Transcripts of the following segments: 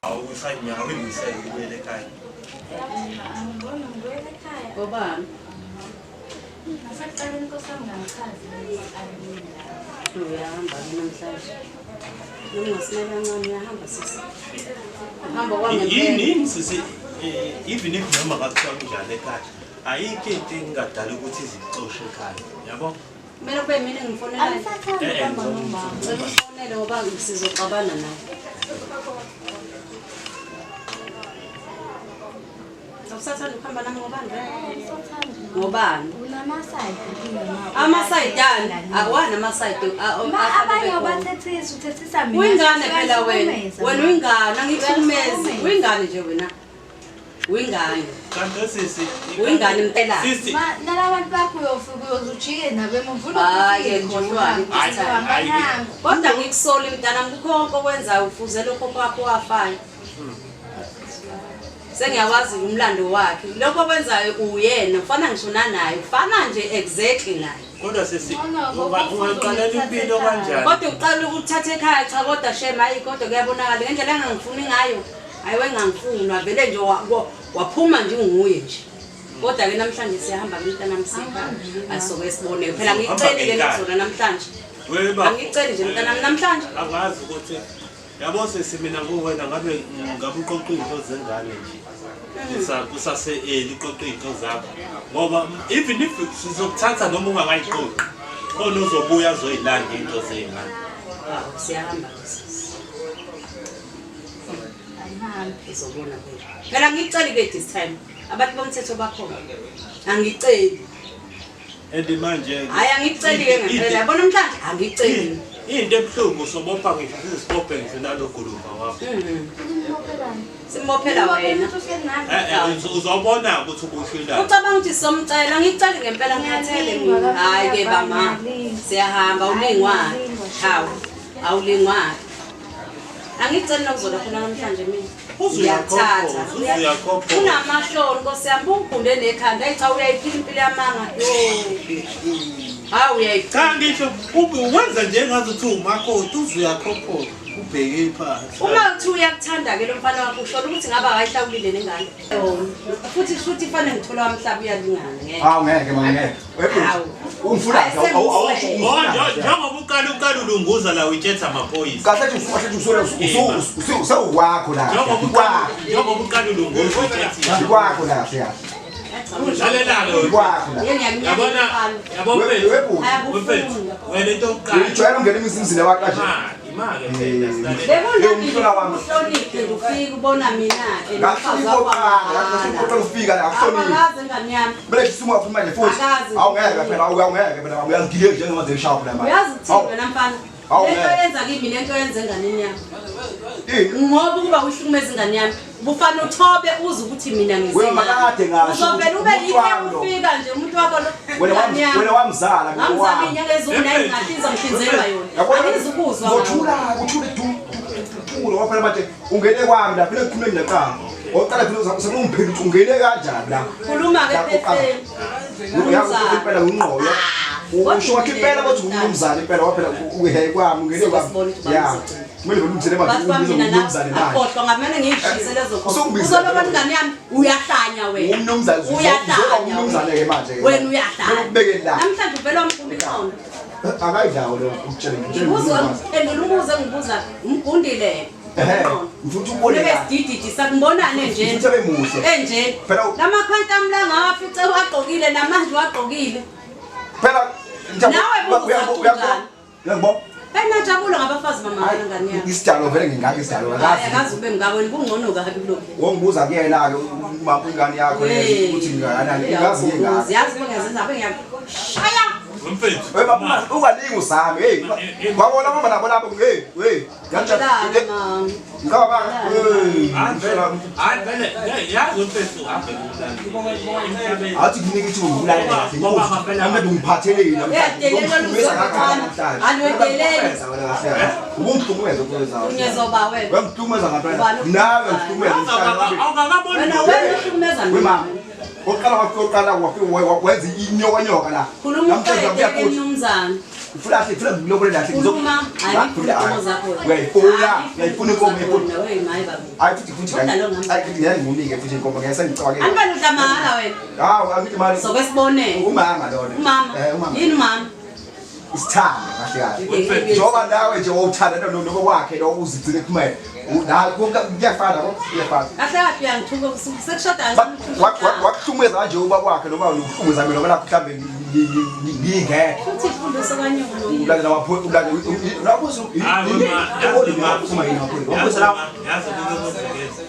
Awushaya uyimisele ukubuyela ekhaya. Angiboni ngibuyela ekhaya. Ngobani? Ngasekuqaleni Nkosi yami ngangichazi ukuthi angiyila. Uyahamba ke namhlanje. Noma ungasimela kancane uyahamba sisi. Uhamba kwangempela. Yini yini sisi even if noma ngathiwa kunjani ekhaya ayikho into engadala ukuthi izixoshe ekhaya yabo. Kumele kube mina engifonelayo. Angisathandi Eh, eh, ukuhamba nomama. Ngicela ufonele ngoba sizoxabana naye. Awusathanda ukuhamba nami ngobani? Angisathandi. Ngobani? Unamasayidi kimi ma. Amasayidi ani? Akuwani amasayidi Ma abanye ubathethisa uthethisa mina. Uyingane phela wena. Uyahlukumeza, Wena ma. uyingane, angikuhlukumezi. Uyahlukumeza. Uyingane nje wena. Uyingane. Kanti sisi Uyingane impela. Sisi Ma nalabantu bakho uyofika uyoze ujike nabo emuva. Hhayi-ke, khohlwa-ke, Hhayi, hhayi. Kodwa ngikusoli mntanami kukho konke okwenzayo ufuze lokho kwakho wafayo. Sengiyawazi umlando wakhe. Lokho okwenzayo uyena, ufana ngisho nanaye, ufana nje exactly naye. Kodwa sisi Ngcono, ngoba ungaqalela impilo kanjani? Kodwa uqala ukuthatha ekhaya cha kodwa shem hayi kodwa kuyabonakala ngendlela engangifuni ngayo. Hayi wengangifuni wavele nje waphuma nje unguye nje. Kodwa ke namhlanje siyahamba mntanami sikhaya. Asoke sibone. Phela ngikucelile ngizona namhlanje. Wena baba, Angiceli nje mntanami namhlanje. Angazi ukuthi yabo sisi mina kuwena ngabe ngabe uqoqa iy'nto zengane nje. Kusase early uqoqa iy'nto zakho. Ngoba even if sizokuthatha noma ungakayiqoqi khona uzobuya azoyilanda iy'nto zey'ngane. Hawu siyahamba ke sisi. Angihambi. Uzobona ke. Phela ngiceli ke this time. Abantu bomthetho bakhona. Angiceli. And manje Hayi angiceli ke ngempela. Yabona namhlanje angiceli. Into ebuhlungu sobopha ngisho sizibophe ngisho nalogulumba wakho. Nimbophelani? Simbophela wena. Ukuthi uhleli nami. Eh eh uzobona ukuthi ubuhlulana. Ucabanga ukuthi somcela ngiceli ngempela ngikhathele mina. Hayi ke bama. Siyahamba ulingwa. Hawu. Awulingwa. Angiceli nokuzola khona namhlanje mina. Uzuyakhophoza, Ngiyathatha. uzuyakhophoza. Unamahloni Nkosi yami ungigunde nekhanda. Hayi cha uyayiphila impilo yamanga. Yo. Hawu uyayiphila. Cha ngisho ube wenza nje ngathi uthi umakoti uzuyakhophoza ubheke phansi. Uma uthi uyakuthanda ke lo mfana wakho usho ukuthi ngaba akayihlawulile nengane. Futhi futhi fanele ngithola umhlaba uyalingana ngeke. Hawu ngeke mama ngeke. Hawu. Ungifuna Hayi, awusho Oh njengoba uqala ulunguza la uyitshetha amaphoyisa. Kahle nje kahle nje usule usewukwakho la. Njengoba uqala ulunguza uyitshetha. Ikwakho la kahle kahle. Lalela-ke Ikwakho la. Yabona yabo Webhuti. mfethu. Wena into yokuqala. Uyijwayela ungena emizini wakho nje. Imali, imali phela silalela. Umhlola wami. Uhloniphe ufike ubona mina Ngahlonipha oqala, ngahlonipha ufika la akuhloniphi. Akazi ingane yami. Kumele sisume waphuma nje futhi. Akazi. Awu ngeke phela, awu ngeke phela, uyangigile njengoba nje ngishaya phela manje. Uyazi ukuthini wena mfana? Hawu, Lento ngeke. yenza kimi lento yenza enganeni yami. Ini? Ngoba ukuba uhlukumeza ingane yami, bufana uthobe uze ukuthi mina ngize. Wena makade ngasho Uzovela ube ukuthi yike umuntu wami lo. ufika nje umuntu wakho lo. Wena ingane wami yami. wena wamzala mina Ngamzama wami. inyanga eziwu-9 ngahlinza ngihlinzelwa yona. Angizukuzwa. Ngothula, uthule du du du ngoba phela manje ungene kwami la phela ngikhulume mina kuqala. Oqala phela usekungiphela ukuthi ungene kanjani la. Khuluma ke La, oqala. phefeni. Uyazi impela ngungqoyo. Usho wakhe impela ukuthi ungumzali impela waphela uhe kwami ungene kwami. Ya. Kumele ngilungisele manje Bathi kwami ungibiza mina ngomnumzane manje. akhohlwa ngamane ngiyishise lezo khona. Usungibiza. Uzoloba ingane yami uyahlanya wena. Umnumzane uzoba Uyahlanya. umnumzane ke manje. Wena uyahlanya. Ukubeke la. Namhlanje uvela wamphuma iqondo. Akayidlawo lo ukutshela ngitshela. Ngibuza phendula umbuzo engibuza umgundile. Ehhe, ngifuna ukubone Ube la. sidididi sakubonane nje. Ngifuna abe muhle. Enje. Phela Lamakhwantam la ngawafice wagqokile namanje wagqokile. phela Nawe buza kunjani? Uyangibona? Benajabula ngabafazi mama ngane yami. Isidalo vele ngingaka isidalo Hayi akazi. akazi ube mngakweni kungcono kabi kulokhu. Wongibuza kuyena ke uma ingane yakho le ukuthi ngingakanani ingazi ngingaka. Yazi bengiyazenza bengiyashaya. Mfethu. Hey baba ungalingi uzame hey wabona mama nabo labo hey hey Lana mama. Ngicabanga hey Hayi vele yazi mfethu hambe kumnandi. athi kunike ithuba ngibulale kahle namhlanje ungiphatheleni namhlanje Uyadelela uzobana. Aliwedeleli. Ubungihlukumeza ukwenza. Unyezoba wena. Uyangihlukumeza ngempela. Nawe ngihlukumeza. Awungakaboni Wena wena uhlukumeza We mina. mama. Oqala wafika oqala wafika wenza inyoka nyoka la. Khuluma Namhlanje uqede uyakuthi. mnumzane. Ufuna kahle, ufuna ngilobole kahle. Khuluma, ayikho inkomo zakho wena. Uyayifuna, uyayifuna inkomo, uyayifuna. Wena, wey, maye baba. Hayi futhi futhi Kodwa lo ngami. hayi futhi ngeke ngimunike futhi inkomo ngeke sengicabangela. Anibani udla mahhala wena. Hawu angithi mali. Soke sibone. Umama lona. Umama. Eh umama. Yini umama? Isithando kahle kahle. Njengoba nawe nje wawuthanda noma kwakhe lo uzigcine kumele. Na kuyafana ko kuyafana. Kahle kahle uyangithuka sekushoda Wakuhlumeza kanje ubaba wakhe noma uhlumeza mina ngoba nakho mhlambe ngingekho. Futhi ifundiso kanyoko. Ulandela wapho ulandela lapho usu Hayi, wema, yazi ma- usuma yini wapho. Yazi Wapho la ma- yazi kunokwenzekeza.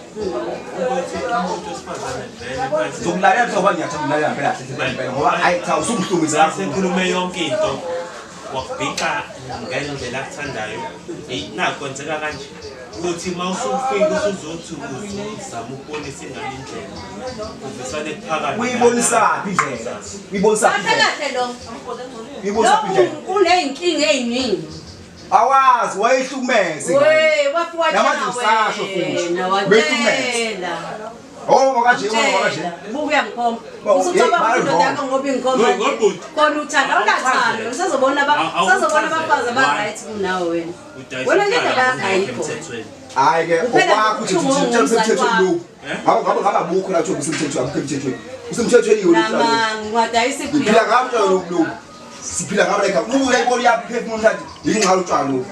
Ukuthi umuntu wesifazane vele manje zokulalela ngoba ngiyathanda ukulalela phela kahle phela ngoba ayi cha usumhlumeza kakhulu. sekhulume yonke into wakubhixa ngendlela akuthandayo. Eyi, nakhu kwenzeka kanje ukuthi uma usufika usuzothi uzozama ukubonisa ingane indlela uvesane kuphakame. Uyibonisaphi indlela? Uyibonisaphi Kahle indlela? kahle lo. Uyibonisaphi indlela? Lo uneyinkinga eziningi. Awazi wayehlukumeza. We, wafuwa Namanje usasho futhi. Wena watshela. Oh kanje oh kanje. Buka uyangikhomba. Bo, Usucabanga hey, indoda yakho ngoba ingikhomba. We, ngobhuti. Khona uthanda awunathando. Usazobona ba usazobona abafazi aba right kunawe wena. Udayisa Wena nje utshwala indaba yakho ungekho ayikho. emthethweni. Hayi ke Kuphela okwakho uthi ubuhlungu uthi ngomzali usemthethweni wakho. lokhu. Ngabe ngabe ngabe abukho la kuthiwa usemthethweni akukho emthethweni. Usemthethweni yona Nama ngiwadayisa Siphila ngabo utshwala lokhu lokhu. Siphila ngabo like ubu uyayibona uyaphefumula mhlawumbe yingxalo utshwala lokhu.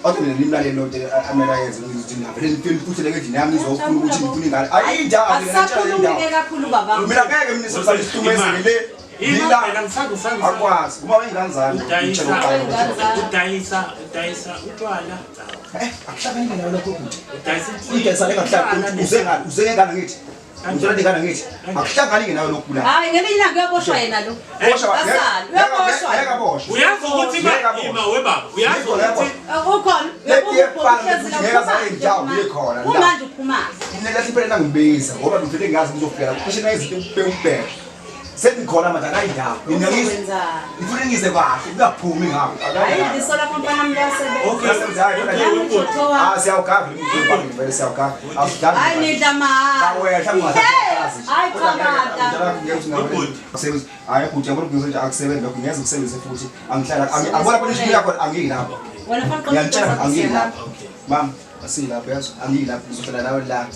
Kodwa mina nimlaleli lonto amele ayenze ukuthi ngavele ngifike futhi leke endlini yami ngizofuna ukuthi ngifune ingane. Ayindawo mina ngitshela Asakhulumi ke indawo. kakhulu baba. Mina ngeke mina sisihlukumezeke le. Ima Lila phela ngisakuzange. akwazi. Uma wengane zami Udayisa ngitshela uqala. udayisa udayisa utshwala. Eh akuhlangani nawe lokho ukuthi. Udayisa Uyidayisa le ngakuhlangani uze ngani uze ngengane ngithi. Uzona ngengane ngithi. Akuhlangani ke nawe lokhu la. Hayi ngelinye ilanga uyaboshwa yena lo. Boshwa Asali, uyaboshwa. Ngeke aboshwe. Uyazi ukuthi Ngeke aboshwe. ima webaba uyazi ukuthi Ukhona. Le iyefana ukuthi ngeke aze indawo ngikhona la. Kumanje uphuma. Mina lathi phela ngibiza ngoba ngivele ngazi ngizofika la. Cishe nayizinto ubheke ubheke. Sengikhona manje akayindawo. Mina ngizwe Uzokwenzani? ngifuna ngize kahle kungaphumi ngapho. Hayi liso lakho mfana mliyasebenza. Okay. Okay. Webhuti. Ah siyawugava umcimbi vele siyawugava. Awusidlali. Hayi nidla mahhala. Awehla ungasazi. Hayi cha baba. Sebenzi hayi bhuti yabona ukuthi nje akusebenzi lokho ngiyeza ukusebenza futhi angihlala angibona bona ishiya khona angiyilapho. Wena fanele Ngiyantshela angiyilapho. Okay. Mam asilapho yazi angiyilapho ngizohlala nawe la.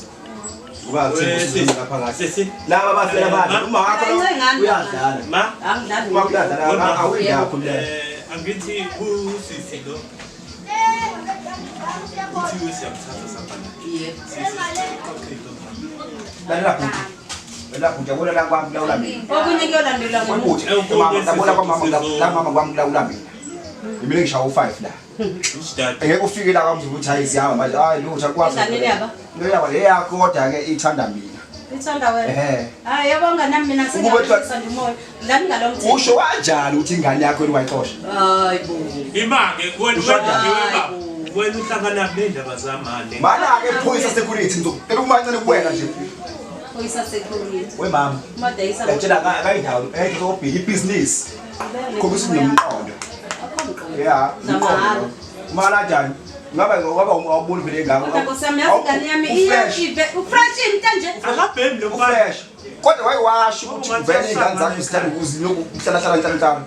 Ngoba kuthembisa lapha kahle. Sisi Laba bafela badla uma wakho Kancane uyadlala. ma Angidlali. Uma kuyadlala awuyilapho le. angithi usisi lo uthi siyamthatha sambana. Yebo. Sisi qoqa into. Lalela bhuti. Lalela bhuti yabona la kwami kulawula mina. Okunye kuyolandelwa ngemuva. Bhuti mama yabona kwamama la mama kwami kulawula mina. Mina ngishaya u5 la. Usidade. Ngeke ufike la kwami ukuthi hayi siyahamba manje hayi lutho akwazi. Ingane leyaba? Leyaba leyakho kodwa ke ithanda mina. Ithanda wena. Ehhe. Hayi yabonga nami mina Ukube sengiyashisa nje umoya. Dlani ngalo mthetho. Usho kanjani ukuthi ingane yakho wena wayixosha? Hayi bo. Ima ke wena Ushada. wena wena uhlangana nendaba zamane. Mana ke phoyisa security ngizocela ukumancane kuwena nje. Phoyisa security. We mama. Umadayisa. Ngiyatshela akayindawo eh ngizobheka ibhizinisi. Khombisa unomqondo. Akho mqondo. Yeah, Zamahhala. umqondo. Mala kanjani? Ngabe ngoba awuboni vele ngako. Kodwa Nkosi yami yazi ingane yami iye ufresh into nje. Akabhemi lo mfana. Ufresh. Kodwa wayiwasho ukuthi vele ingane zakho zithanda ukuzilokhu uhlala hlala hlala hlala.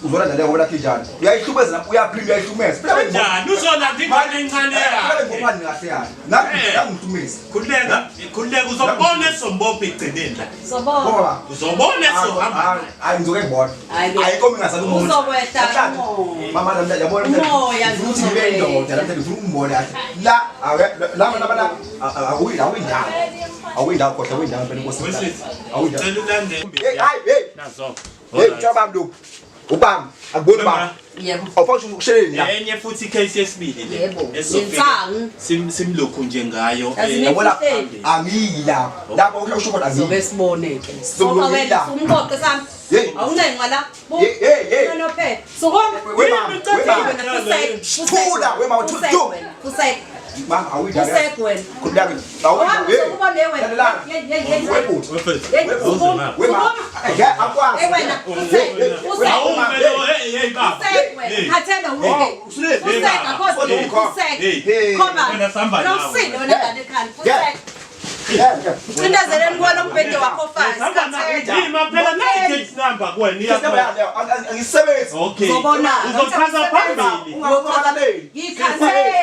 Uzona nje ngoba lakhe njani. Uyayihlumeza lapho uyaphila uyayihlumeza. Phela Kanjani uzolanda ingane encane Phela yakhe. ngobani kahle yani. Nangihlukumeza. Khululeka, khululeka uzobona esombopha igcineni la. Sobona. Ngoba Uzobona esohamba. hayi ngizoke ngibona. Hayi ke. Ayikho mina umuntu. Uzokwehla Namhlanje, umoya. Mama namhlanje yabona namhlanje, Umoya ngifuna ukuthi ngibe indoda namhlanje ngifuna ukumbona kahle. La ake la la la awuyindawo awuyindawo. Awuyindawo khohle awuyindawo phela inkosi. Wesisi. Awuyindawo. Cela ulande. Hey hayi hey. Nazo. Hey ucabanga lokhu. Ubami akuboni bami. Yebo. Awufake usheleni la. Enye futhi icase yesibili le. Yebo. Esizofika Insangu. simlokhu nje ngayo. Yazi Yabona Nifihleli. angiyi lapho. Lapho usho khona Sobe angiyi. sibone ke. Sokulungile. Soka wena sumqoqe sami. Hey. Awunengwa la. Hey, hey, hey. No phela. Sukuma. We mama, we mama. Wena fusek. Thula, we mama, Fusek thula. wena, Fusek. Mama awuyindawo. Fusek wena. Khululeka. Awuhambe Awuyindawo. usukubone wena. Lalelana. Ye ye ye. We bhuti. Wefethu. Ye sukuma. We mama. Sukuma. Eh akwazi. Hey wena. Fusek. Fusek. Awuvele hey hey baba. Fusek wena. Hey. Khathele uke. Usulele. Fusek akho. Hey. Fusek. Hey. Hey. Khomba. Wena sihamba nawe. Losile wena ngane ekhanda. Fusek. Mcindezeleni kuwo lo mbhede wakho fast. Ima phela nayi case number kuwena iyakho. Angisebenzi. Okay. Uzobona. Uzochaza phambili. Ungakulaleli. Ngikhathele.